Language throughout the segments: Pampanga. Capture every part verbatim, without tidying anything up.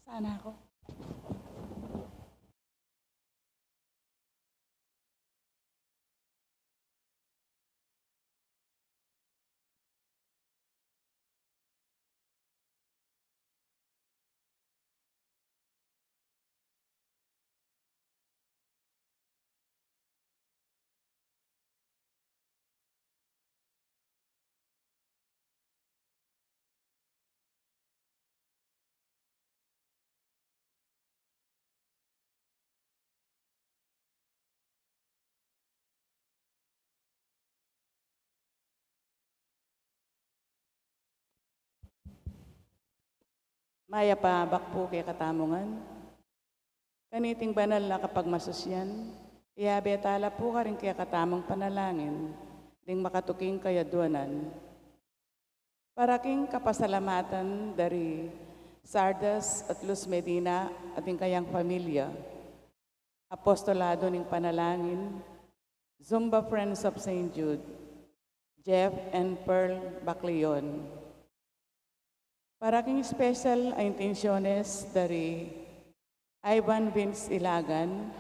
Sana ako. Mayap a abak pu kekatamu ngan. Kaniting banal a kapagmasusyan, iyabe tala pu karing kekatamung panalangin ding makatuking kayadwanan. Para king kapasalamatan dari Sardas at Luz Medina at ing kayang pamilya, Apostolado ning Panalangin, Zumba Friends of Saint Jude, Jeff and Pearl Bacleon. Para king special a intensyones dari Ivan Vince Ilagan,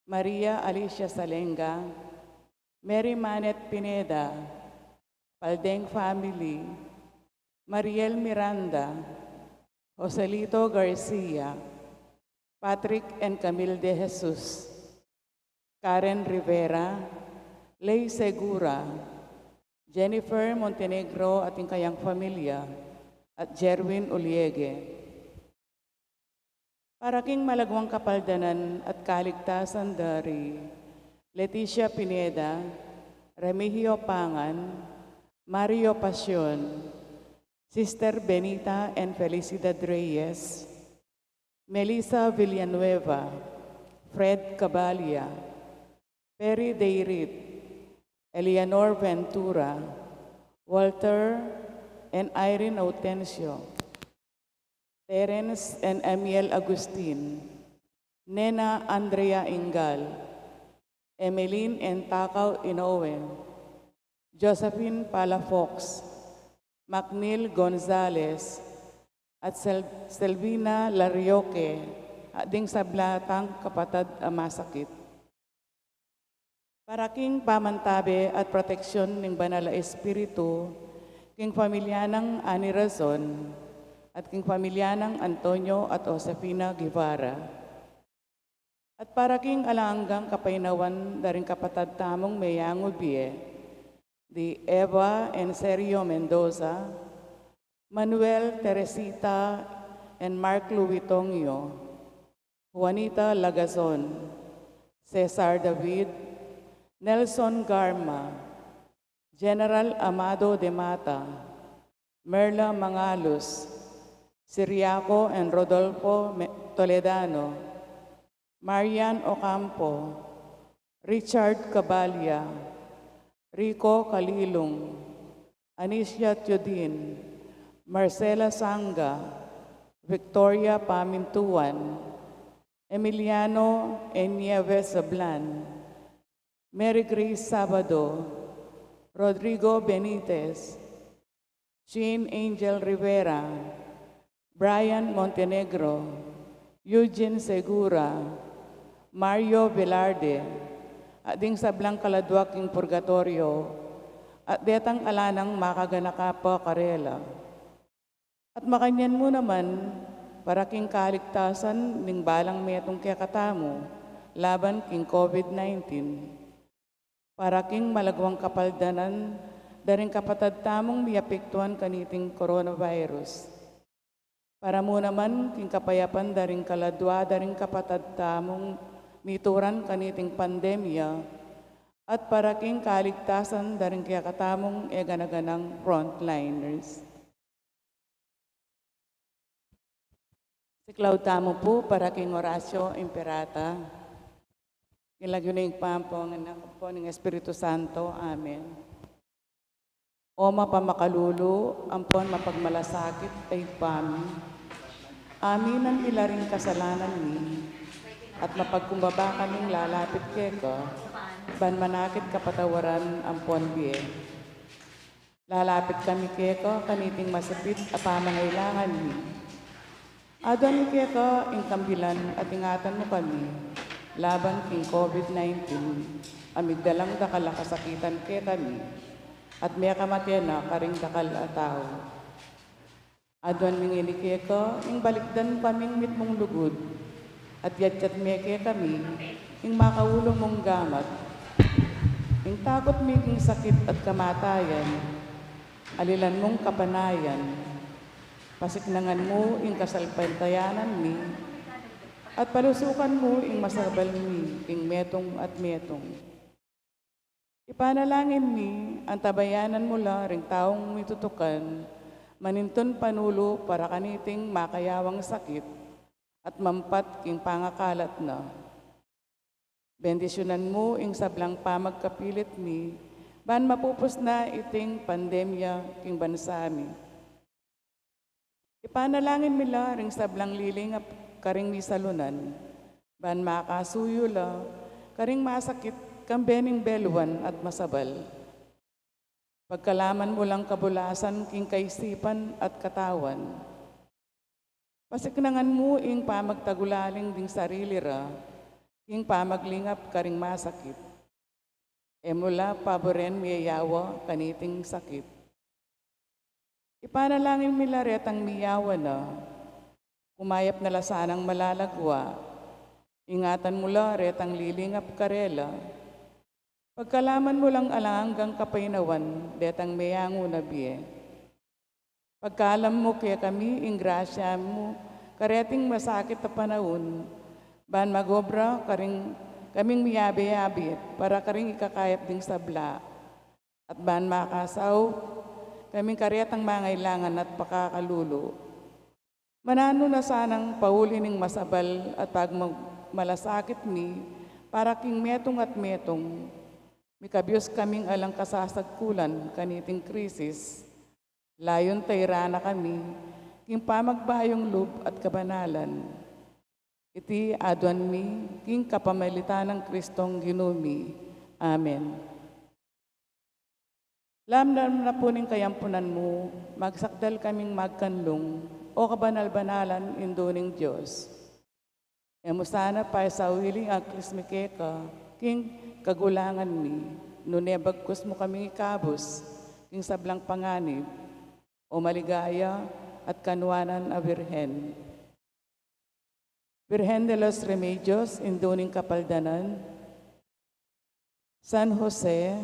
Maria Alicia Salenga, Mary Manette Pineda, Paldeng family, Mariel Miranda, Joselito Garcia, Patrick and Camille De Jesus, Karen Rivera, Lei Segura, Jennifer Montenegro at ing kayang pamilya, at Jerwin Uliege. Para king malagwang kapaldanan at kaligtasan dari Leticia Pineda, Remigio Pangan, Mario Pasion, Sister Benita and Felicidad Reyes, Melissa Villanueva, Fred Cabalia, Perry Deirit, Eleanor Ventura, Walter and Irene Autencio, Terence and Amiel Agustin, Nena Andrea Ingal, Emeline and Takao Inoue, Josephine Palafox, Macnil Gonzalez, at Sel-, Selvina Larioque, at ding sabla tang kapatad a masakit. Para king pamantabe at proteksyon ning Banal a Espiritu king pamilya nang Ani Razon at king pamilya nang Antonio at Josefina Guevara. At para king alang anggang kapaynawan da ring kapatad tamung meyangu bie, di Eva and Sergio Mendoza, Manuel, Teresita, and Mark Louis Tongyo, Juanita Lagazon, Cesar David, Nelson Garma, General Amado de Mata, Merla Mangalus, Ciriaco and Rodolfo Me-, Toledano, Marian Ocampo, Richard Cabalia, Rico Calilung, Anicia Teodin, Marcela Sanga, Victoria Pamintuan, Emiliano Nieves Sablan, Mary Grace Sabado, Rodrigo Benitez, Jean Angel Rivera, Brian Montenegro, Eugene Segura, Mario Velarde, at ding sablang kaladwa king purgatoryo, at detang ala nang makaganaka pa karela. At makanyan mu naman, para king kaligtasan ning balang metung kekatamu, laban king COVID nineteen. Para king malagwang kapaldanan da ring kapatad tamung miapektuan kaniting coronavirus. Para mu naman king kapayapan da ring kaladwa da ring kapatad tamung mituran kaniting pandemya, at para king kaligtasan da ring kekatamung e gana-ganang frontliners. Siklaud tamu pu para king Oratio Imperata. King lagyu ning Ibpa, ampon ning Anak, ampon ning Espiritu Santo. Amen. O mapamakalulu ampon mapagmalasakit a Ibpa mi, aminan mi la ring kasalanan mi, at mapagkumbaba kaming lalapit keka, ban manakit kapatawaran ampon bie. Lalapit kami keka kaniting masapit a pamangailangan mi. Aduan mi keka ing kambilan at ingatan mu kami laban king COVID nineteen, a migdalang dakal a kasakitan kekami, at mekamate na karing dakal a tau. Aduan mi ngeni keka ing balikdan mu kaming mitmung lugud, at yatyat me kekami ing makaulu mung gamat. Ing takut mi king sakit at kamatayan, alilan mung kapanayan, pasiknangan mu ing kasalpantayanan mi, at palusukan mu ing masabal mi king metung at metung. Ipanalangin mi, antabayanan mu la ring taung mitutukan, manintun panulu para kaniting makayawang sakit, at mampat king pangakalat na. Bendisyunan mu ing sablang pamagkapilit mi, ban mapupus na iting pandemya king bansa mi. Ipanalangin mi la ring sablang lilingap karing misalunan, ban makasuyu la karing masakit kambe ning beluan at masabal. Pagkalaman mu lang kabulasan king kaisipan at katawan. Pasiknangan mu ing pamagtagulaling ding sarili ra king pamaglingap karing masakit. E mu la paburen miyayawa kaniting sakit. Ipanalangin mi la retang miyawa na, kumayap na la sanang malalagwa. Ingatan mu la retang lilingap karela. Pagkalaman mu lang alang anggang kapaynawan detang meyangu na bie. Pagkalam mu kekami ing grasya mu kareting masakit a panaun, ban magobra karing kaming miyabe-yabe para karing ikakayap ding sabla, at ban makasaup kaming karetang mangailangan at pakakalulu. Mananu na sanang pauli ning masabal at pagmag-, malasakit mi para king metung at metung, mikabius kaming alang kasasagkulan kaniting krisis, layun tairan na kami king pamagbayung lub at kabanalan. Iti aduan mi king kapamilatan nang Kristong Ginu mi. Amen. Lamdam na pu ning kayampunan mu, magsakdal kaming magkanlung, o kabanal-banalan Indu ning Dios. E mu sana paisawili ing aklis mi keka king kagulangan mi, nune bagkus mu kaming ikabus king sablang panganib, o maligaya at kanuanan a Birhen. Birhen de los Remedios, Indu ning Kapaldanan, San Jose,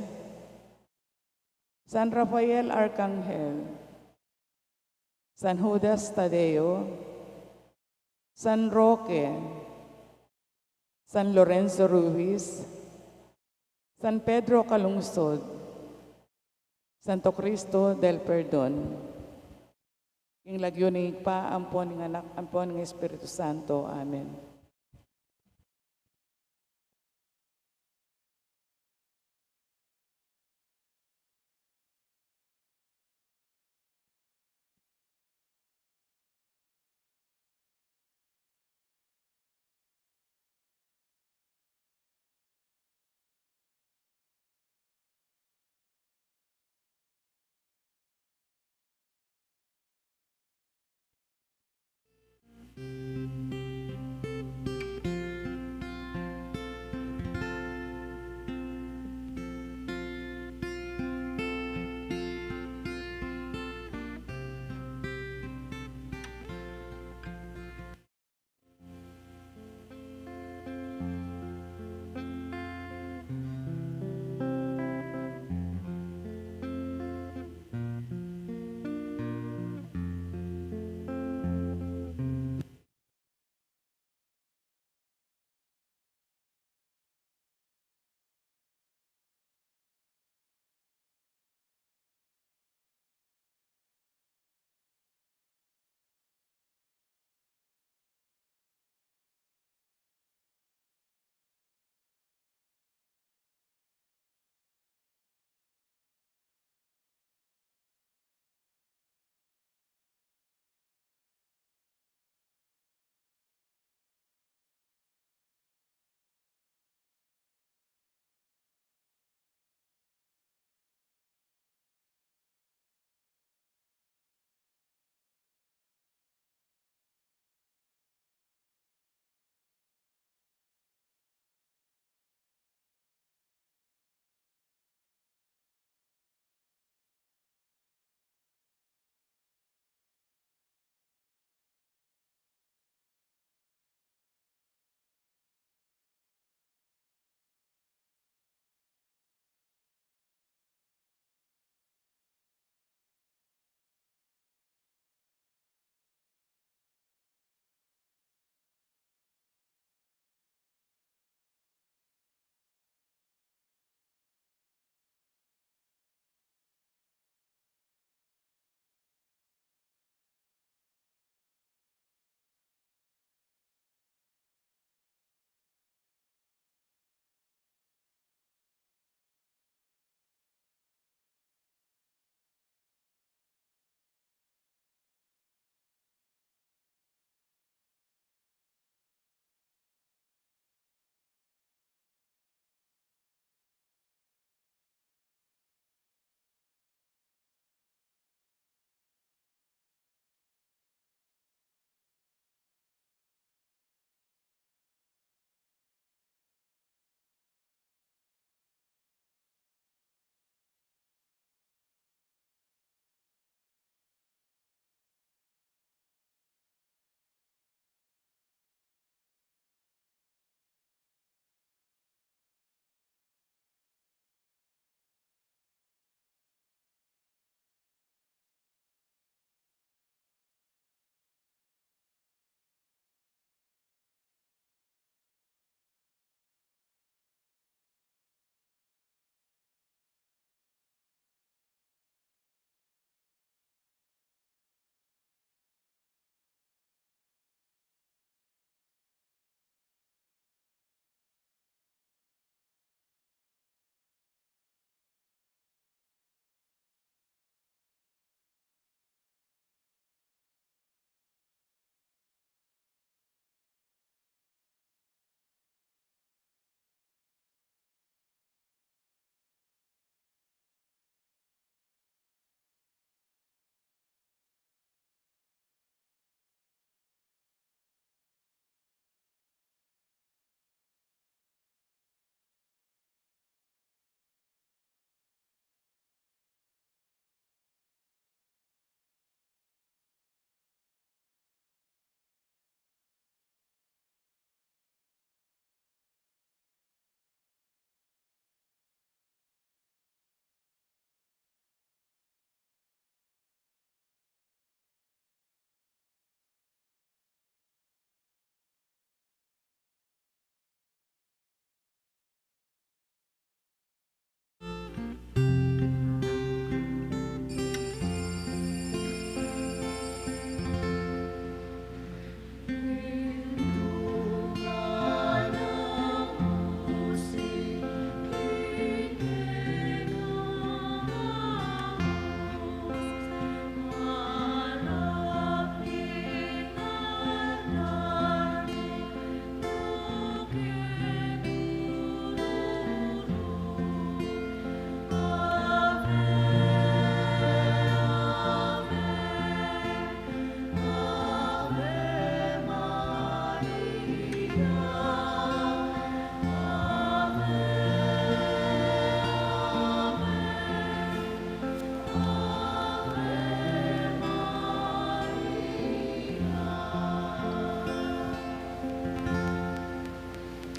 San Rafael Arcangel, San Judas Tadeo, San Roque, San Lorenzo Ruiz, San Pedro Calungsod, Santo Cristo del Perdon. King lagyu ning Ibpa, ampo ning Anak, ampo ning Espiritu Santo. Amen.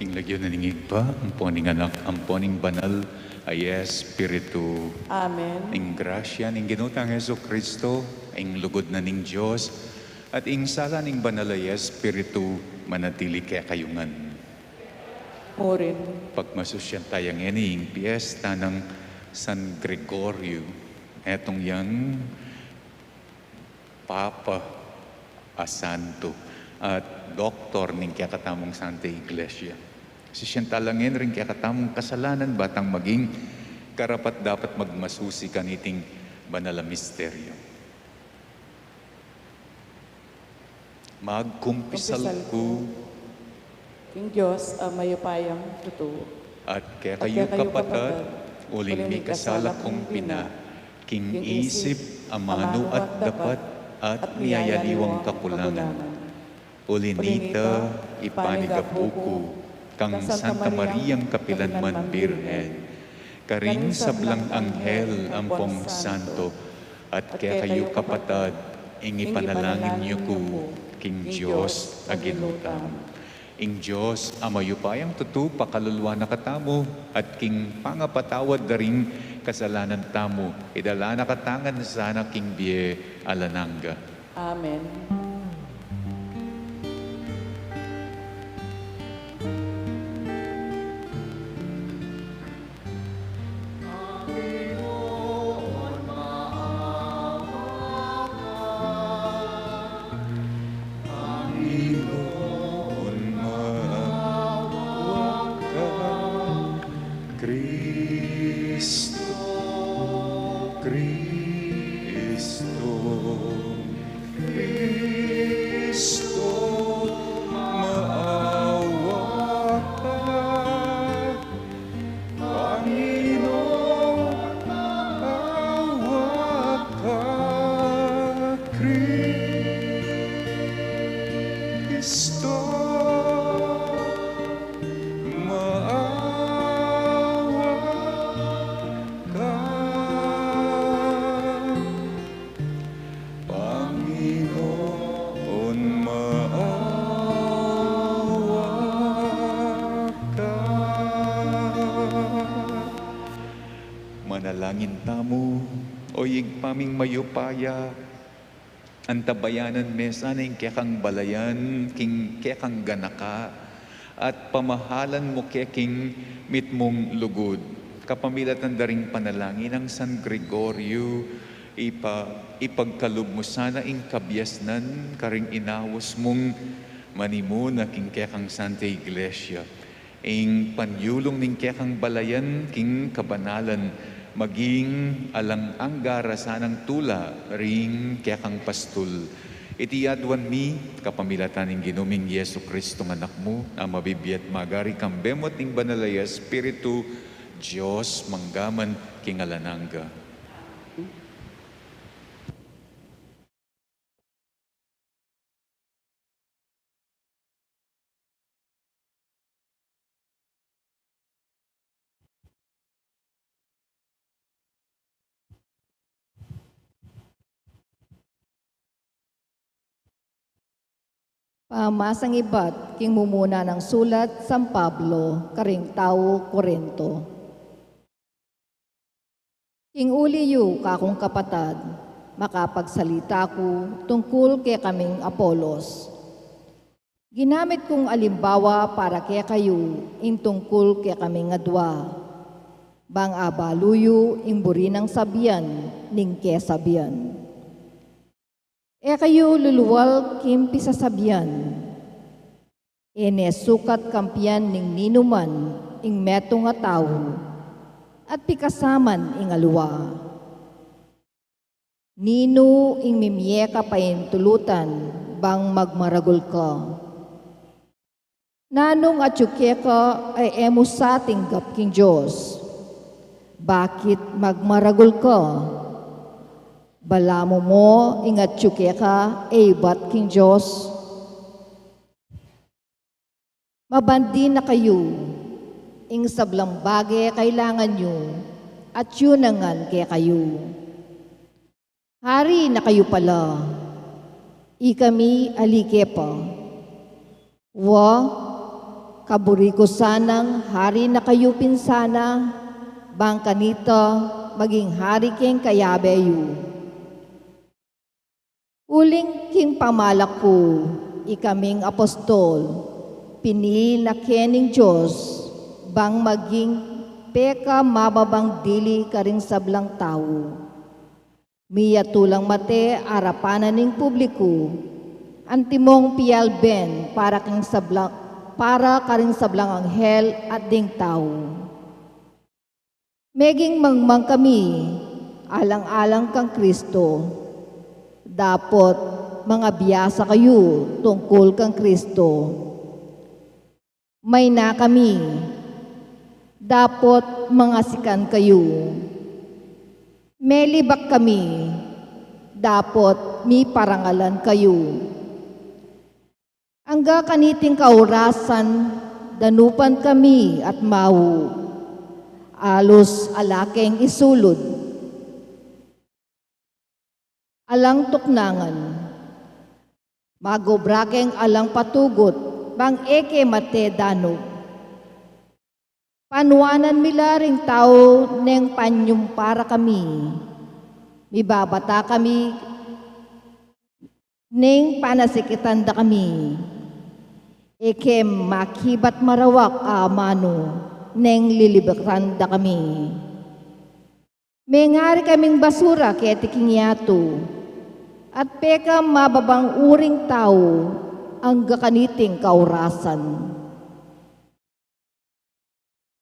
King lagyu na ning Ibpa, ampo ning Anak, ampo ning Banal a Espiritu. Amen. Ing grasya ning Ginu tang Jesucristo, ing lugud na ning Dios, at ing sala ning Banal a Espiritu, manatili kekayu ngan. Murin. Pagmasusyan taya ngeni ing piesta nang San Gregorio. Etong yang Papa a santo at doktor ning kekatamung Santa Iglesia. Sisian tala ngeni ring kekatamung kasalanan ba tang maging karapat-dapat magmasusi kaniting banal a misteryo. Magkumpisal ku king Dios a mayupayang tutu. At kekayu kapatad, uling mikasala kung pina, king isip, amanu at dapat, at miyayaliwang kakulangan. Uli nita, ipanigapu ku kang Santa Mariang kapilanman Birhen, karing sablang anghel ampong santo, at kekayu kapatad, ing ipanalangin yu ku king Dios a Ginu tamu. Ing Dios a mayupayang tutu pakaluluan na katamu, at king pangapatawad da ring kasalanan tamu, idala na katamu ngan sana king bie alang angga. Amen. Panginoon, maawa ka. Kristo, Kristo, Kristo, maawa ka. Panginoon, maawa ka. Kristo, maawa ka. Panginoon, maawa ka. Manalangin tamu. O Ibpa ming mayupaya, antabayanan me sana ing kekang balayan king kekang ganaka, at pamahalan mu ke king mitmung lugud. Kapamilatan da ring panalangin nang San Gregorio, ipa-, ipagkalub mu sana ing kabiasnan karing inaus mung manimuna king kekang Santa Iglesia. Ing panyulung ning kekang balayan king kabanalan, maging alang angga ra sanang tula ring kekang pastul. Iti aduan mi kapamilatan ning Ginu ming Jesucristo a Anak mu, a mabibie at magari kambe mu at ning Banal a Espiritu, Dios mangga man king alang angga. Pamasang ibat king mumuna nang sulat San Pablo karing tau Corinto. King uli yu, kakung kapatad, makapagsalita ku tungkul kekaming Apolos. Ginamit kung alimbawa para kekayu ing tungkul kekaming adua, bang abalu yu ing buri nang sabian ning kesabian. E kayu lulual king pisasabian. E ne sukat kampian ning ninuman ing metung a tau, at pikasaman ing aliwa. Ninu ing mimie ka paintulutan bang magmaragul ka? Nanung atyu keka a e mu sa tinggap king Dios? Bakit magmaragul ka? Balamu mo ing atyu keka e ibat king Dios? Mabandi na kayu, ing sablang bage kailangan yu, atyu na ngan kekayu. Hari na kayu pala, ikami ali ke pa. Wa, Paburi ku sanang hari na kayu pin sana, bang kanita maging hari keng kayabe yu. Uling king pamala ku, ikaming apostol, pinili na ke ning Dios, bang maging pekamababang dili karing sablang tau. Miyatu lang mate arapan na ning publiku, antimong pialben para king sabla-, para karing sablang anghel at ding tau. Meging mangmang kami, alang-alang kang Kristo, dapot mangabiasa kayu tungkul kang Kristo. Mayna kami, dapot mangasikan kayu. Melibak kami, dapot miparangalan kayu. Angga kaniting kaurasan, danupan kami at mau. Alus ala keng isulud. Alang tuknangan. Magobra keng alang patugut, bang e ke mate danup. Panuanan mi la ring tau neng panyumpara kami. Mibabata kami neng panasikitan da kami. E ke makibat marawak a amanu neng lilibakan da kami. Mengari kaming basura keti king yatu, at pekamababang uring tau angga kaniting kaurasan.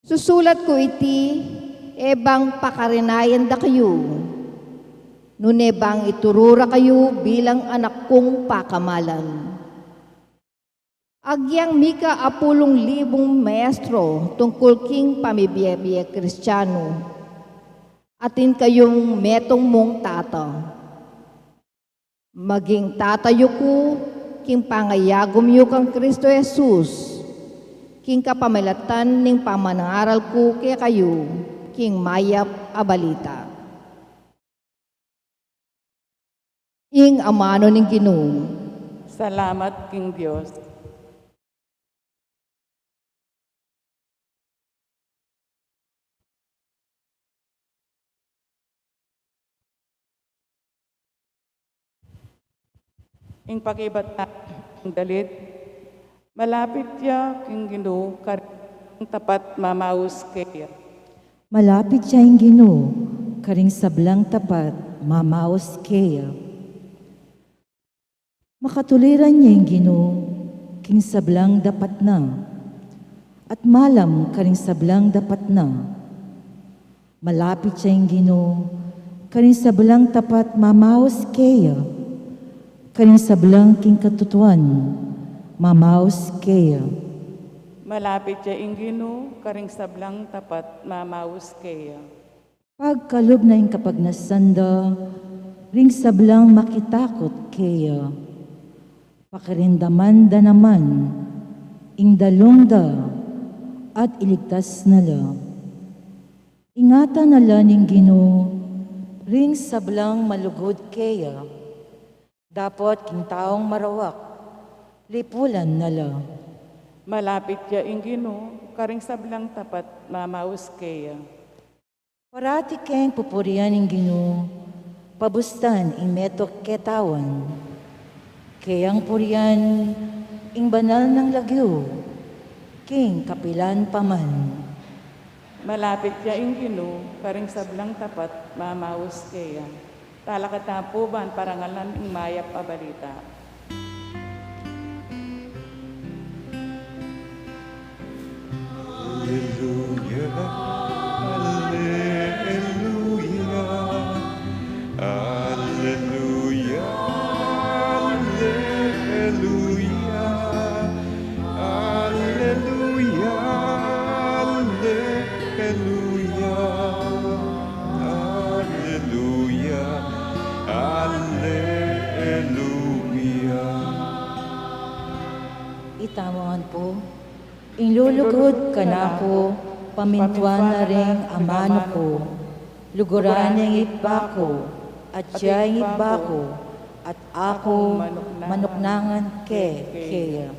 Susulat ku iti, e bang pakarinayan da kayu, nune bang ituru ra kayu bilang anak kung pakamalan. Agyang mika apulung libung maestro tungkul king pamibie-bie Kristianu, atin kayung metung mung tata. Maging tata yu ku king pangayagum yu kang Kristo Jesus, king kapamilatan ning pamangaral ku kekayu king mayap a balita. Ing amanu ning Ginu. Salamat king Dios. Ing pakibat na ing dalit, malapit ya king Ginu karing tapat mamaus keya. Malapit ya ing Ginu karing sablang tapat mamaus keya. Makatuliran ya ing Ginu king sablang dapat na, at malam karing sablang dapat na. Malapit ya ing Ginu karing sablang tapat mamaus keya, karing sablang king katutuan mamaus keya. Malapit ya ing Ginu karing sablang tapat mamaus keya. Pagkalub na ing kapagnasan da ring sablang makitakut keya. Pakiramdaman da naman ing dalung da at iligtas na la. Ingatan na la ning Ginu ring sablang malugud keya, dapot king taung marawak lipulan na la. Malapit ya ing Ginu karing sablang tapat mamaus keya. Parati keng pupurian ing Ginu, pabustan ing metung ketawan. Keyang purian ing banal nang lagyu king kapilan pa man. Malapit ya ing Ginu karing sablang tapat mamaus keya. Talakad tamu pu ban parangalan ing mayap a balita. Alleluia, alleluia, alleluia, alleluia, alleluia, alleluia, alleluia, alleluia. Itamu ngan pu. Ing lulugud kanaku, pamintuan na ring amanu ku, luguran ne ing ibpa ku, at ya ing ibpa ku, at aku manuknangan ke keya.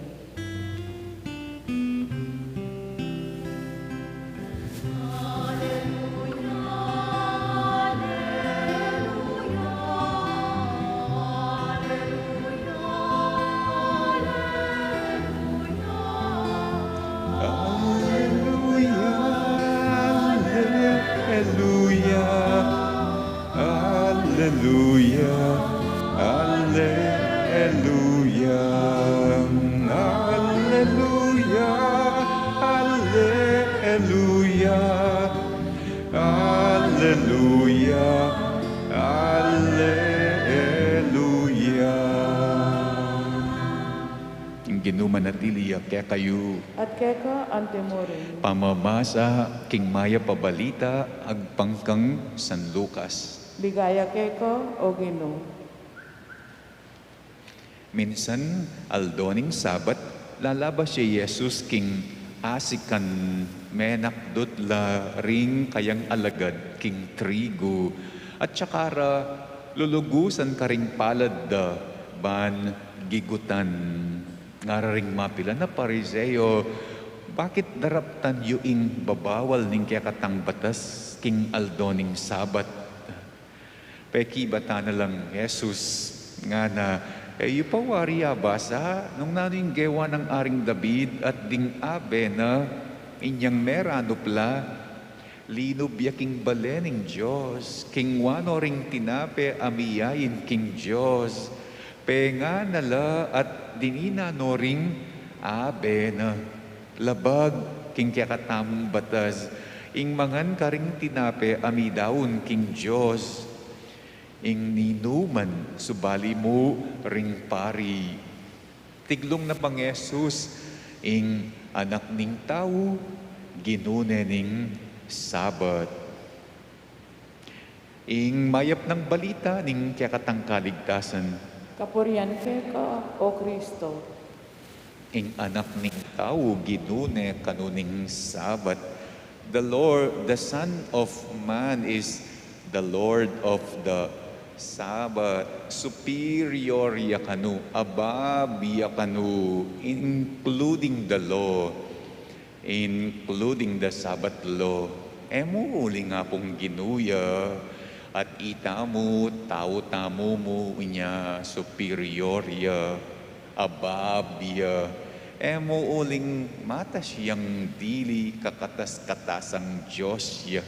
manatili ya kekayu. At keka antimurin. Pamamasa king mayap a balita agpang kang San Lucas. Ligaya keka, O Ginu. Minsan, aldo ning Sabat, lalabas ya i Jesus king asikan, menakdut la ring kayang alagad king trigu, at saka ra lulugusan karing palad da ban gigutan. Ngara ring mapilan a Pariseo, "Bakit daraptan yu ing babawal ning kekatang batas king aldo ning Sabat?" Pekibatan na lang Jesus, ngana, "E yu pa wari abasa nung nanu ing gewa nang Aring David at ding abe na, inyang meranup la? Linub ya king bale ning Dios, kingwa no ring tinape a miyain king Dios, penga na la at dininan no ring abe na. Labag king kekatamung batas ing mangan karing tinape a midaun king Dios." Ing ninuman subali mu ring pari. Tiglung na pang Jesus, "Ing Anak ning Tau, Ginu ne ning Sabat." Ing mayap nang balita ning kekatang kaligtasan. Kapurian keka, O Kristo. Ing Anak ning Tau, Ginu ne kanu ning Sabat. The Lord, the Son of Man is the Lord of the Sabbath. Superior ya kanu, above ya kanu, including the law, including the Sabbath law. E mu uling Apung Ginu ya, at itamu, tau tamu mu, inya superior ya, above ya. E mu uling matas yang dili kakatas-katasang Dios ya,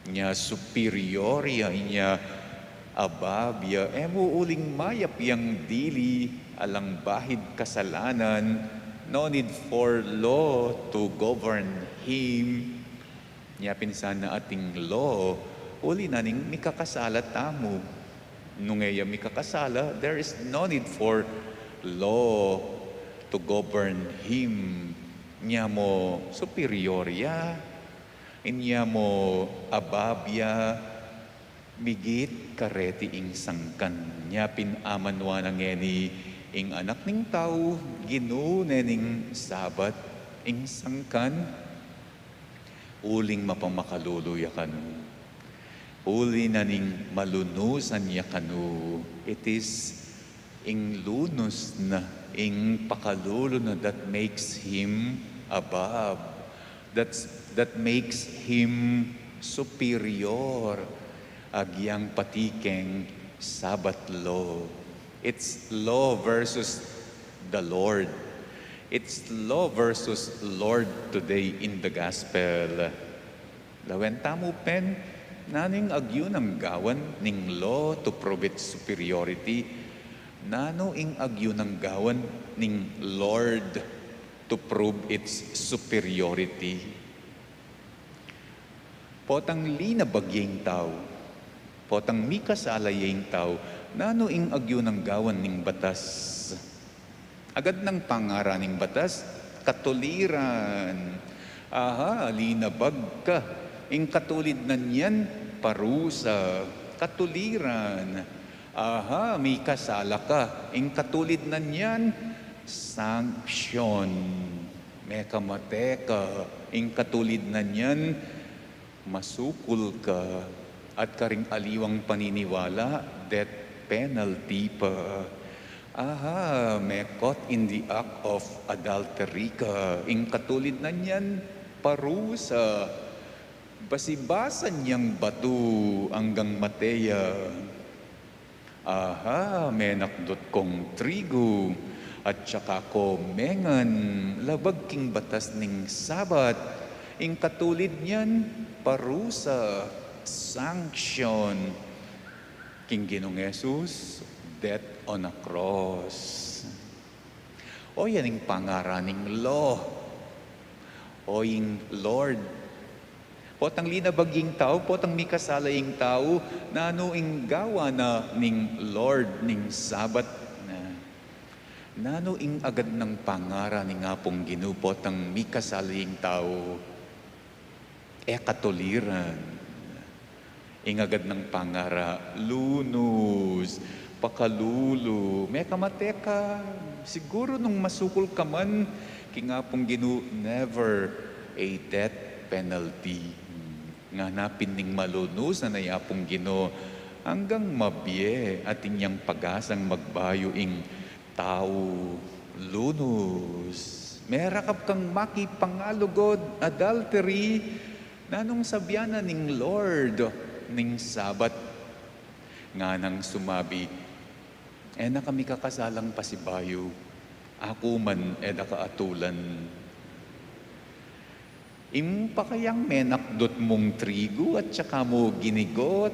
inya superior ya, inya above ya. E mu uling mayap yang dili alang bahid kasalanan, no need for law to govern him. Nya pin sana ating law, uli na ning mikakasala tamu. Nung e ya mikakasala, there is no need for law to govern him. Nya mo superior ya, inya mo above ya, migit kareti ing sangkan. Nya pin amanwa na ngeni ing Anak ning Tau, Ginu ne ning Sabat, ing sangkan, uling mapamakalulu ya kanu. Uli na ning malunusan ya kanu. It is ing lunus na, ing pakalulu na that makes him above. That's, that makes him superior. Agyang pati keng Sabbath law. It's law versus the Lord. It's law versus Lord today in the gospel. Lawen tamu pin, nanu ing agyu nang gawan ning law to prove its superiority? Nanu ing agyu nang gawan ning Lord to prove its superiority? Potang linabag ya ing tau, potang mikasala ya ing tau, nanu ing agyu nang gawan ning batas? Agad nang pangaran ning batas, katuliran. Aha, linabag ka, ing katulid na niyan, parusa, katuliran. Aha, mikasala ka, ing katulid na niyan, sanction. Mekamate ka, ing katulid na niyan, masukul ka, at karing aliwang paniniwala, death penalty pa. Aha, me-caught in the act of adultery ka, ing katulid na niyan, parusa. Basibasan yang batu anggang mate ya. Aha, menakdut kong trigu, at saka ko mengan, labag king batas ning Sabat, ing katulid niyan, parusa, sanction, king Ginung Jesus, death on a cross. O yan ing pangaran ning law. O ing Lord. Potang linabag ing tau, potang mikasala ing tau, nanu ing gawa na ning Lord ning Sabat na? Nanu ing agad nang pangara ning Apung Ginu potang mikasala ing tau? E katuliran. Ing agad nang pangara, lunus, pakalulu, mekamate ka. Siguru nung masukul ka man king Apung Ginu, never a death penalty. Ngana pin ning malunus a Apung Ginu, anggang mabie atin yang pag-asang magbayu ing tau. Lunus, merakap kang makipangalugud, adultery. Nanung sabian na ning Lord ning Sabat? Nganang sumabi, e na ka mikasalang pasibayu, aku man e da ka atulan. Ing pakayang menakdut mung trigu at saka mu ginigot,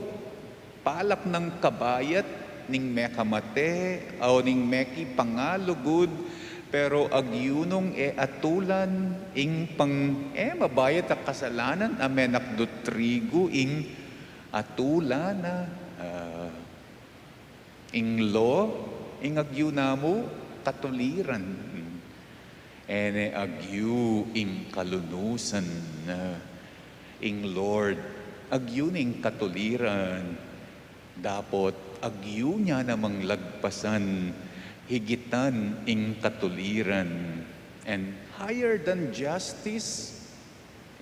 palak nang kabayat ning mekamate, o ning mekipangalugud, pero agyu nung e atulan, ing pang e mabayat a kasalanan a menakdut trigu, ing atulan na. Ah, ing law, ing agyu na mu, katuliran. E ne agyu ing kalunusan. Ing Lord, agyu ning katuliran. Dapot agyu na namang lagpasan, higitan ing katuliran. And higher than justice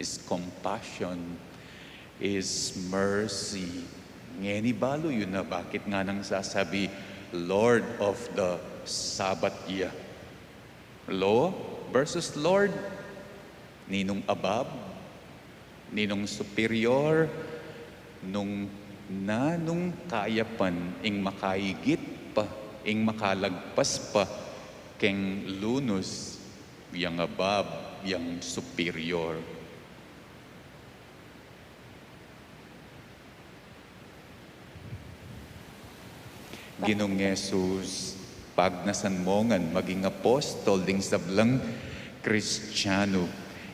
is compassion, is mercy. Ngeni balu yu na bakit nganang sasabi, Lord of the Sabbath ya. Law versus Lord. Ninung abab, ninung superior, nung nanung kayapan ing makaigit pa, ing makalagpas pa keng lunus, yang abab, yang superior. Ginung Jesus, pagnasan mo ngan maging apostol ding sablang Kristiano,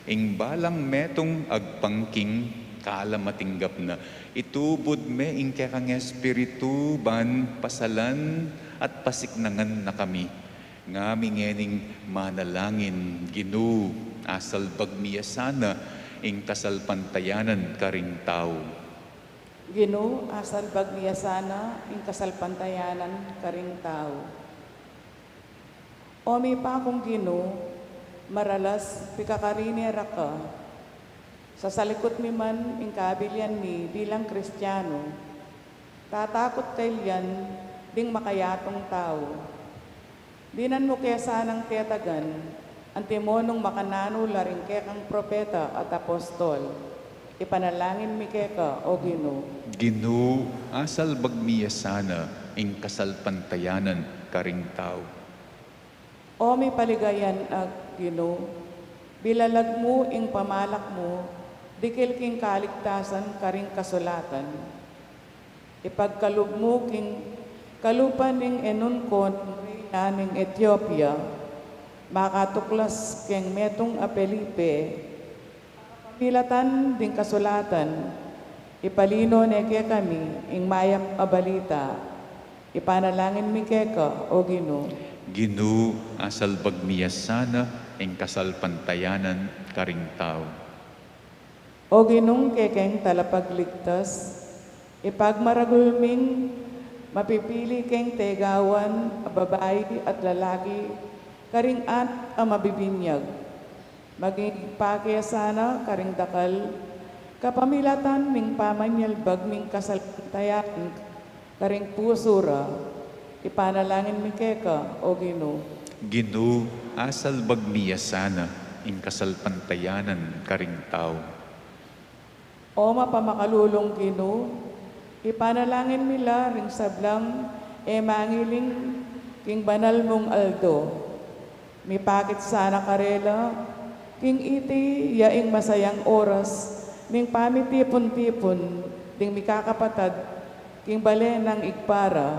ing balang metung agpang king kalamating gapna, itubud me ing kekang Espiritu ban pasalan at pasiknangan na kami. Ngami ngening manalangin, Ginu, asalbag mi ya sana ing kasalpantayanan karing tau. Ginu, asalbag mi ya sana ing kasalpantayanan karing tau. O mi pa kung Ginu, maralas pikakarini ra ka. Sasalikut mi man ing kabilian mi bilang Kristiano, tatakut ka ilian ding makayatung tau. Dinan mu ke sanang tetagan, antimo nung makananu la ring kekang propeta at apostol. Ipanalangin mi keka, O Ginu. Ginu, asalbag mi ya sana ing kasalpantayanan karing tau. O mipaligayan a Ginu, bilalag mu ing pamalak mu dikil king kaligtasan karing kasulatan. Ipagkalub mu king kalupa ning enun kong reyna ning Etiopia, makatuklas keng metung a Felipe, kapamilatan ding kasulatan, ipalino ne kekami ing mayap a balita. Ipanalangin mi keka, O Ginu. Ginu, asalbag mi ya sana ing kasalpantayanan karing tau. O Ginung kekeng talapagligtas, ipagmaragul ming mapipili keng tegawan a babai at lalaki karing at a mabibinyag. Maging pake sana karing dakal, kapamilatan ning pamanyalbag ming kasalpantayanan karing pusu ra. Ipanalangin mi keka, O Ginu. Ginu, asalbag mi ya sana ing kasalpantayanan karing tau. O mapamakalulung Ginu, ipanalangin mi la ring sablang e mangiling king banal mung aldo. Mipakit sana karela king iti ya ing masayang oras ning pamitipun-tipun ding mikakapatad king bale nang Ibpa ra.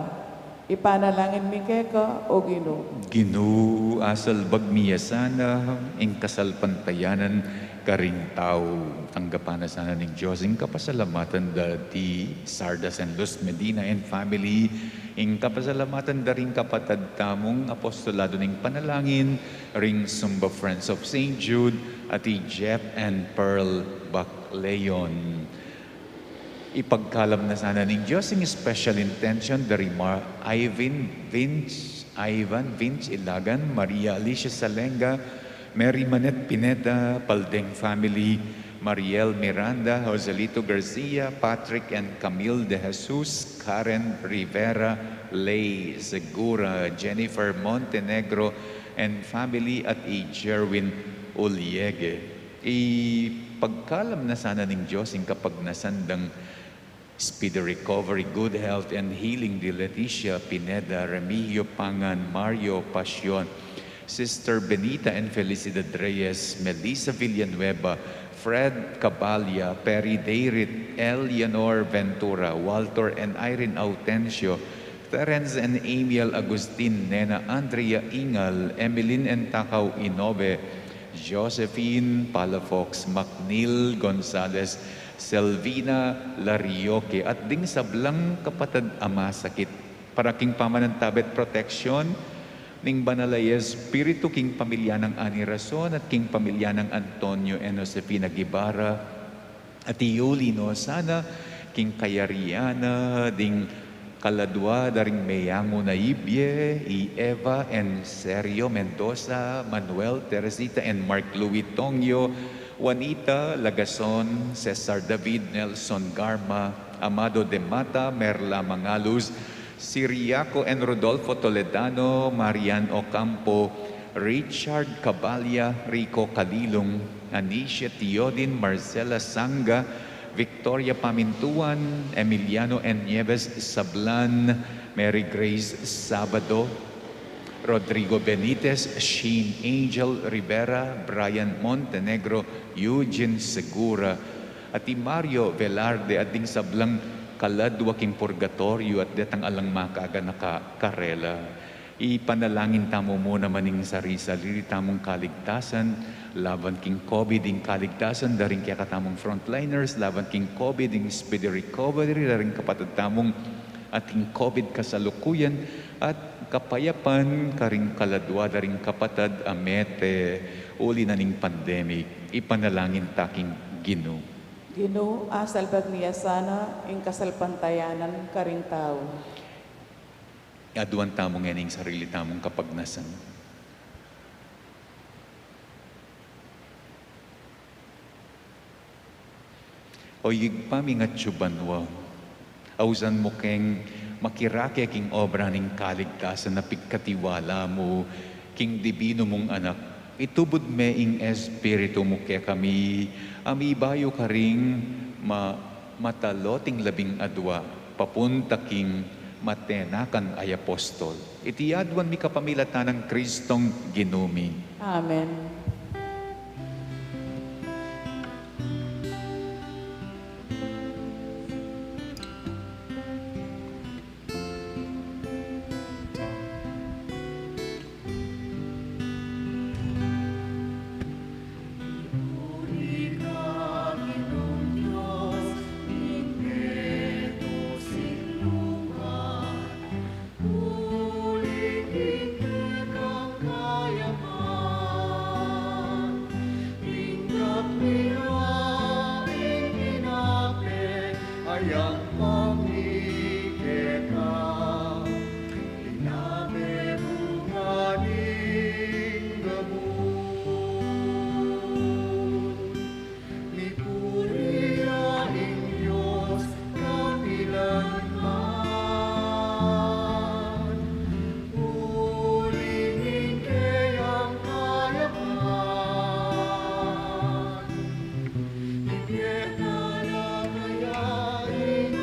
Ipanalangin mi keka, O Ginu. Ginu, asalbag mi ya sana ing kasalpantayanan karing tau. Tanggapan na sana ning Dios ing kapasalamatan da di Sarda San Luz Medina and family, ing kapasalamatan da ring kapatad tamung apostolado ning panalangin, ring Sumba Friends of Saint Jude, at i Jeff and Pearl Bacleon. Ipagkalam na sana ning Dios ing special intention da ri Mar Ivan Vince, Ivan Vince Ilagan, Maria Alicia Salenga, Mary Manette Pineda, Paldeng family, Mariel Miranda, Joselito Garcia, Patrick and Camille De Jesus, Karen Rivera, Lay Segura, Jennifer Montenegro and family, at i Jerwin Uliege. Ipagkalam na sana ning Dios ing kapagnasan dang speedy recovery, good health, and healing di Leticia Pineda, Remigio Pangan, Mario Pasion, Sister Benita and Felicidad Reyes, Melissa Villanueva, Fred Cabalia, Perry Dayrit, Eleanor Ventura, Walter and Irene Autencio, Terence and Amiel Agustin, Nena Andrea Ingal, Emeline and Takao Inobe, Josephine Palafox, McNeil Gonzalez, Selvina Larioque, at ding sablang kapatad a masakit. Para king pamanantabe at proteksyon ning Banal a Espiritu king pamilya nang Ani Rason at king pamilya nang Antonio and Josefina Guevara, at iuli no sana king kayarian na ding kaladwa da ring meyangu na ibie, i Eva and Sergio Mendoza, Manuel, Teresita and Mark Louis Tongyo, Juanita Lagason, Cesar David, Nelson Garma, Amado de Mata, Merla Mangalus, Siriaco and Rodolfo Toledano, Marian Ocampo, Richard Cabalia, Rico Calilung, Anicia Teodin, Marcela Sanga, Victoria Pamintuan, Emiliano and Nieves Sablan, Mary Grace Sabado, Rodrigo Benitez, Sheen Angel Rivera, Brian Montenegro, Eugene Segura, at i Mario Velarde, at ding sablang kaladwa king purgatoryo at detang alang makaganaka karela. Ipanalangin tamu mu naman ing sari-sarili tamung kaligtasan, laban king COVID ing kaligtasan da ring kekatamung frontliners, laban king COVID ing speedy recovery da ring kapatad tamung ating COVID kasalukuyan, at kapayapan karing kaladwa da ring kapatad a mete uli na ning pandemic. Ipanalangin ta king Ginu. Ginu, asalbag mi ya sana ing kasalpantayanan karing tau. Aduan tamu ngening sarili tamung kapagnasan. O Ibpa ming atsu banua, ausan mu keng makirake king obra ning kaligtasan a pigkatiwala mu king dibinu mung Anak. Itubud me ing Espiritu mu kekami, a mibayu karing ma-, mataloting labing adua, papunta king matenakan a apostol. Iti aduan mi kapamilatan nang Kristong Ginu mi. Amen. Mipuri ya ing Dios kapilan man, uli ning keyang kayapan. Ing keka na kaya ing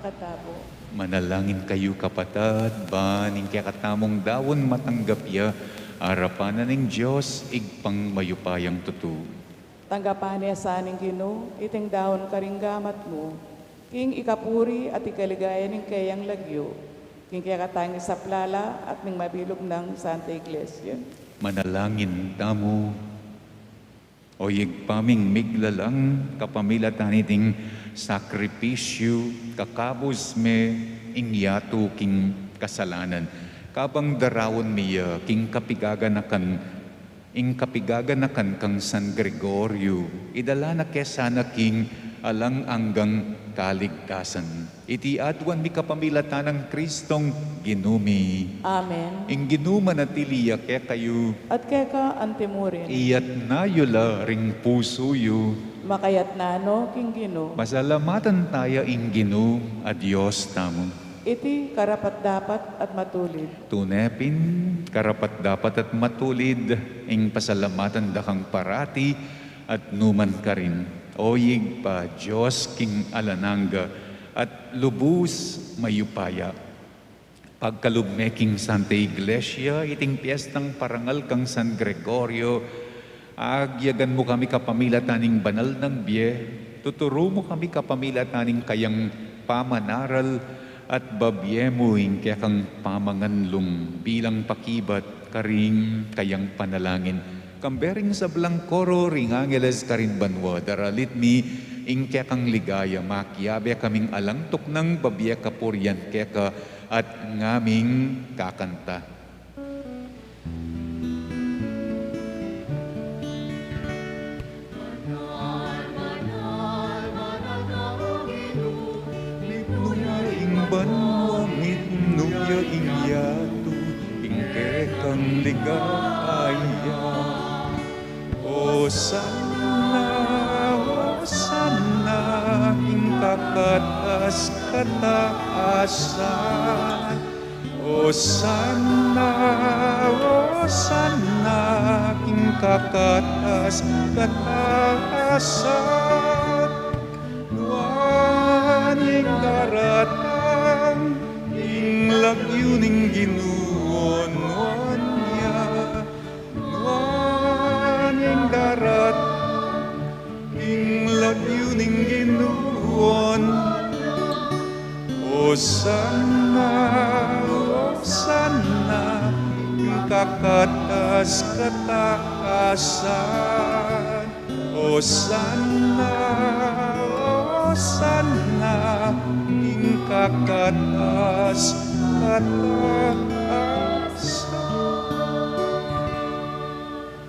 Katabo. Manalangin kayu, kapatad, ban ing kekatamung daun matanggap ya arapan na ning Dios, Ibpang mayupayang tutu. Tanggapan ne sa ning Ginu iting daun karing gamat mu, king ikapuri at ikaligaya ning keyang lagyu, king kekatang isaplala at ning mabilug nang Santa Iglesia. Manalangin tamu. O Ibpa ming miglalang, kapamilatan niting sakripisyu, kakabus me ing yatu king kasalanan, kabang daraun mi ya king kapigaganakan, ing kapigaganakan kang San Gregorio, idala na ke sana king alang anggang kaligtasan. Iti aduan mi kapamilatan nang Kristong Ginu mi. Amen. Ing Ginu manatili ya kekayu. At keka antimurin. Iyatna yu la ring pusu yu. Makayatna no king Ginu. Pasalamatan taya ing Ginu a Dios tamu. Iti karapat-dapat at matulid. Tune pin, karapat-dapat at matulid ing pasalamatan da kang parati at numan karin, O Ibpa, Dios king alang angga at lubus mayupaya. Pagkalub me king Santa Iglesia iting piestang parangal kang San Gregorio, agyagan mu kami kapamilatan ning banal nang bie, tuturu mu kami kapamilatan ning kayang pamanaral, at babie mu ing kekang pamanganlung bilang pakibat karing kayang panalangin. Kambe ring sablang koro ring angeles karin banua, daralit mi ing kekang ligaya, makiabe kaming alang tuknang babie kapurian keka at ngaming kakanta. Mitmu ya ing banua, mitmu ya ing yatu, ing kekang ligaya. Osana, Osana, king kakatas-katasan. Osana, Osana, king kakatas-katasan. Nuan ya ing daratang, ing lagyu ning Ginu, nuan ya. Nuan ya ing daratang, ing lagyu ning Ginu. Osana, Osana, king kakatas-katasan. Osana, Osana, king kakatas-katasan.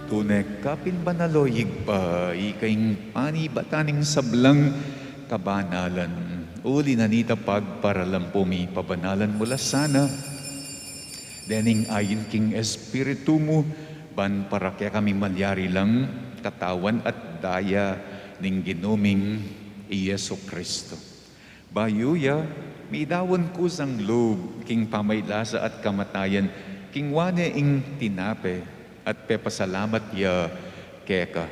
Tune ka pin banal, o Ibpa, ika ing panibatan ning sablang kabanalan. Uli na nita pagparalampu mi, pabanalan mu la sana dening ain king Espiritu mu, ban para kekami malyari lang katawan at daya ning Ginu ming i Jesu Kristo. Bayu ya midaun kusang lub king pamailasa at kamatayan, kinua ne ing tinape at pepasalamat ya keka,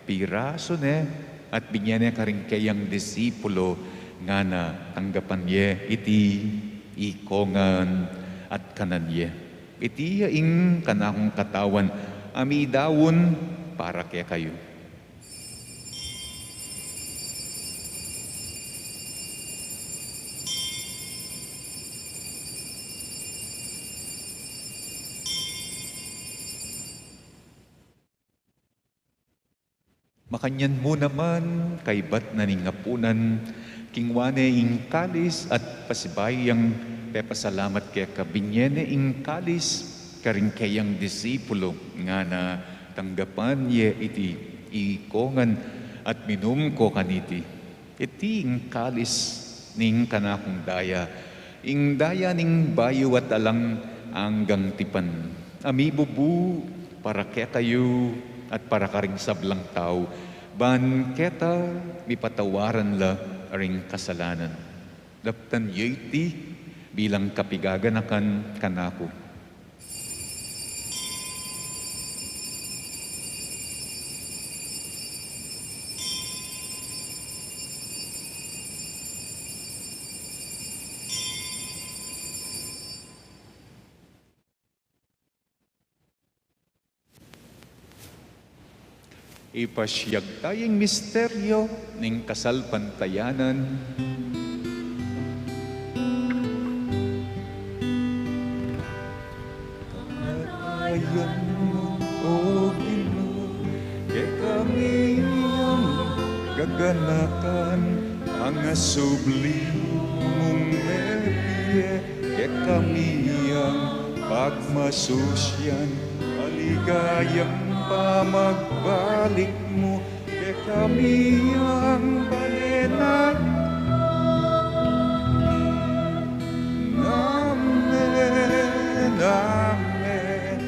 pirasu ne at binye ne karing keyang disipulo, ngana, tanggapan ye iti ikongan at kanan ye. Iti ya ing kanakung katawan a midaun para kekayu. Makanyan mu naman, kaybat na ning apunan, kinua ne ing kalis at pasibayu yang pepasalamat keka, binye ne ing kalis karing keyang disipulo, ngana, tanggapan ye iti ikongan at minum ko kaniti. Iti ing kalis ning kanakung daya, ing daya ning bayu at alang anggang tipan, a mibubu para kekayu at para karing sablang tau, ban keta mipatawaran la ring kasalanan. Daptan ye iti bilang kapigaganakan kanaku. Ipasiag taya ing misteryo ning kasalpantayanan. Kamatayan mu, O Ginu, kekami yang gaganakan, pangasubli mung mebie, kekami yang pagmasusian, maligayang pamagbalik mu, kekami yang balenan. Amen, amen,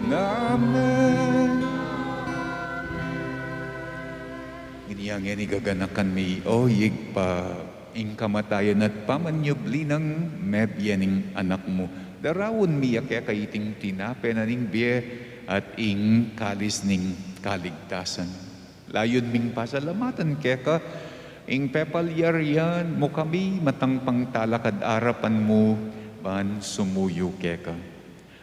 amen. Ngening gaganakan mi, O Ibpa, ing kamatayan at pamanyubli nang mebie ning Anak mu. Daraun mi ya keka iting tinape na ning bie at ing kalis ning kaligtasan. Layun ming pasalamatan keka ing pepalyarian mu kami matang pangtalakad arapan mu ban sumuyu keka.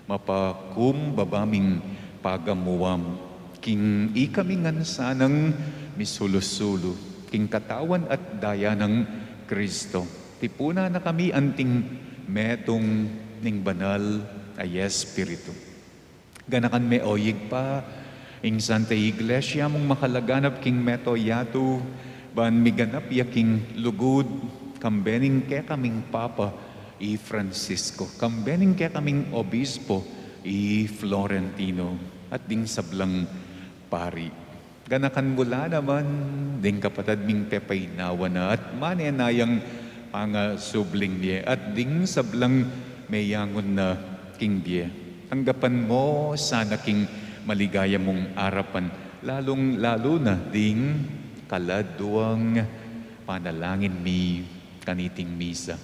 Mapakumbaba ming pagamuan king ikami ngan sanang misulu-sulu king katawan at daya nang Kristo. Tipunan na kami anting metung ning Banal a Espiritu. Ganakan me, O Ibpa, ing Santa Iglesia mung makalaganap king mabilug a yatu, ban miganap ya king lugud, kambe ning kekaming Papa, i Francisco, kambe ning kekaming Obispo, i Florentino, at ding sablang pari. Ganakan mu la naman ding kapatad ming pepainawa na at manenaya nang pangasubling mie at ding sablang meyangun na king bie. Tanggapan mu sana king maligaya mung arapan, lalung-lalu na ding kaladwang panalangin mi kaniting misa.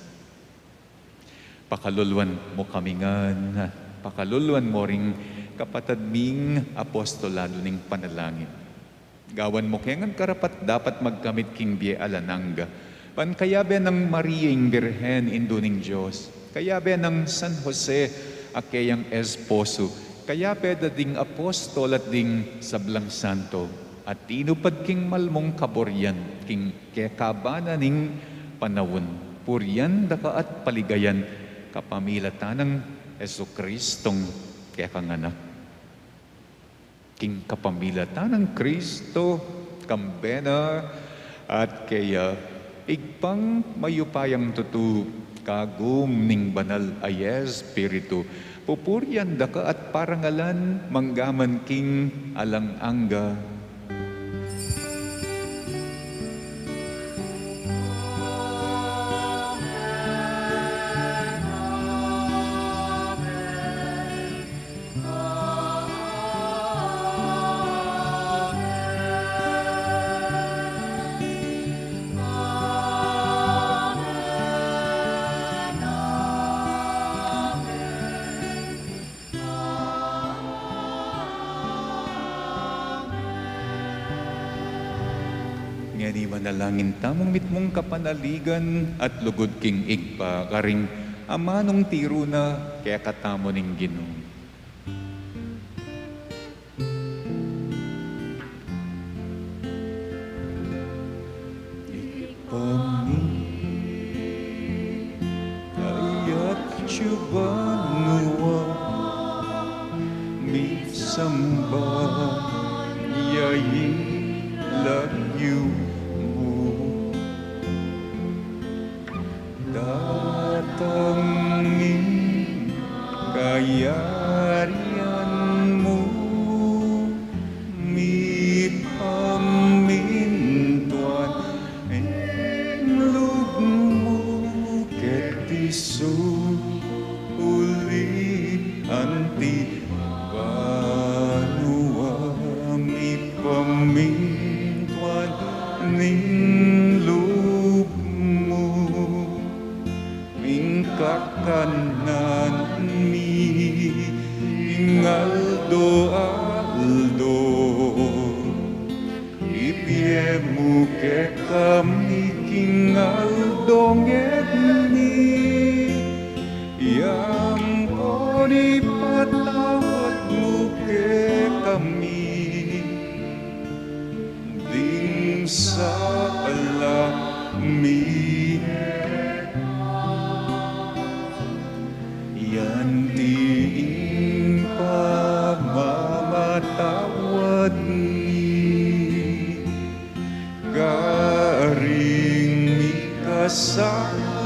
Pakaluluan mu kami ngan, pakaluluan mu ring kapatad ming apostolado ning panalangin. Gawan mu ke ngan karapat-dapat magkamit king bie alang angga. Ban kayabe nang Maria ing Birhen, Indu ning Dios, kayabe nang San Jose a keyang esposo, kayabe da ding apostol at ding sablang santo, a tinupad king mal mung kaburian king kekaban na ning panaun, purian da ka at paligayan kapamilatan nang Jesucristong kekang Anak. King kapamilatan nang Kristo, kambe na at keya, Ibpang mayupayang tutu, kagum ning Banal a Espiritu, pupurian da ka at parangalan mangga man king alang angga. Ngeni manalangin tamung mitmung kapanaligan at lugud king Ibpa, karing amanung tiru na kekatamu ning Ginu. Ibpa mi, kayat atyu banua, misamban ya ing lagyu mu. Datang ing kayarian mu, mipamintuan ing lub mu keti sulip anti banua, mipamintuan ing lub mu. Ing kakanan mi king aldo-aldo, ibie mu kekami king aldo ngeni, ampon ipatawad mu kekami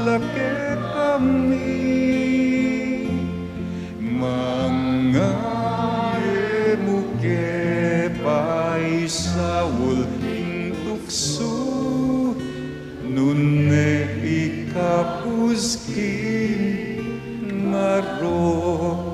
Lake kami, mangemu ke paisaul king tuksu, nune ikabus king marok.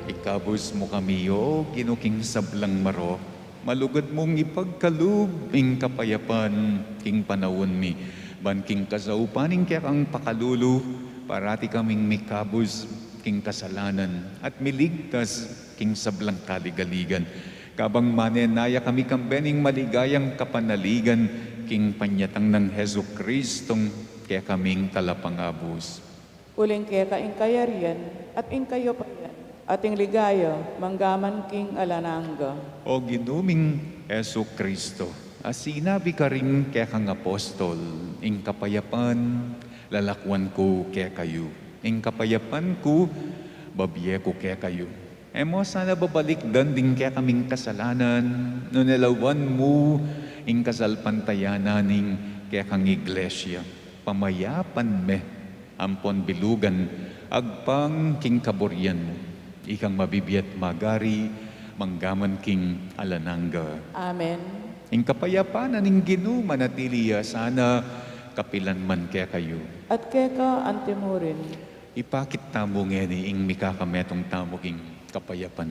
Ikabus mu kami, O Ginu, king sablang marok. Malugud mung ipagkalub ing kapayapan king panaun mi, ban king kasaupan ning kekang pakalulu, parati kaming mikabus king kasalanan at miligtas king sablang kaligaligan. Kabang manenaya kami kambe ning maligayang kapanaligan king panyatang nang Jesucristong kekaming Talapangabus. Uling keka ing kayarian, at ing kayupayan, at ing ligaya, manggaman king alang angga. O Ginu ming Jesucristo, a sinabi karing kekang apostol, ing kapayapan lalakwan ku kekayu, ing kapayapan ku babie ku kekayu. E mu sana babalikdan ding kekaming kasalanan, nune lawan mu ing kasalpantayanan ning kekang Iglesia. Pamayapan me ampon bilugan agpang king kaburian mu. Ikang mabibie at magari, manggaman king alang angga. Amen. Ing kapayapan na ning Ginu manatili ya sana kapilan man kekayu. At keka antimurin. Ipakit tamu ngeni ing mikakametung tamu king kapayapan.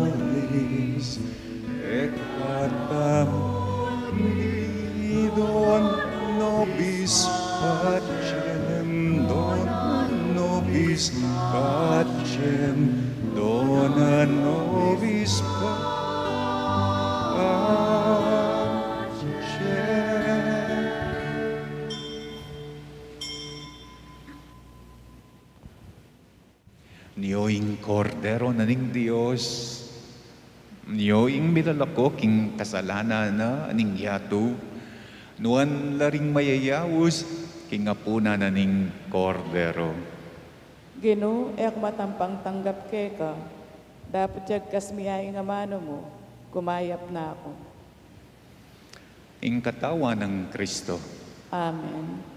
Sanctifitoris, et patamuni dona nobis pacem, dona nobis pacem, dona nobis pacem. Nio ing Kordero na ning Dios, nio ing milalako king kasalanan na ning yatu, nuan la ring mayayaus king apunan na ning Kordero. Ginu, e ku matampang tanggap keka, dapot yagkas mi ya ing amanu mu, kumayap na ku. Ing katawan nang Kristo. Amen.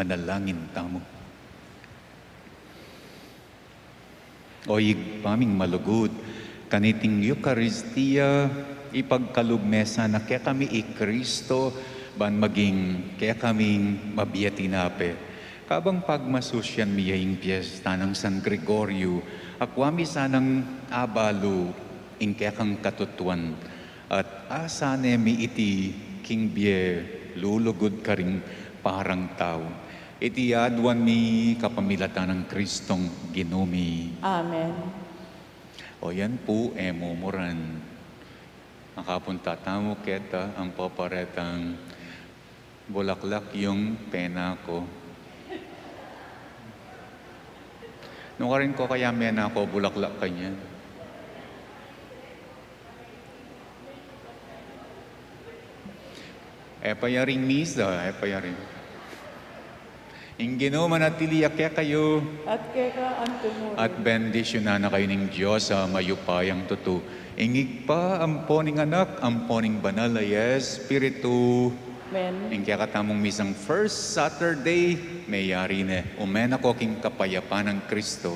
Manalangin tamu. O Ibpa ming malugud, kaniting Eukaristia, ipagkalub me sana kekami i Kristo, ban maging kekaming mabie a tinape. Kabang pagmasusyan mi ya ing piesta nang San Gregorio, akua mi sanang abalu ing kekang katutuan, at asane mi iti king bie lulugud karing parang tau. Iti aduan mi kapamilatan nang Kristong Ginu mi. Amen. O yan pu, e mu muran. Makapunta tamu keta, ampo paretang bulaklak yung pena ko. Nukarin ko kaya mena ko bulaklak kanyan. E pa yaring misa, e pa yaring. Ing Ginu manatili ya kekayu. At keka antimurin. At bendisyunan na kayu ning Dios a mayupayang tutu. Ing Ibpa, ampo ning Anak, ampo ning Banal a Espiritu. Amen. Ing kekatamung misang first Saturday, meyari ne. Ume na ko king kapayapan nang Kristo.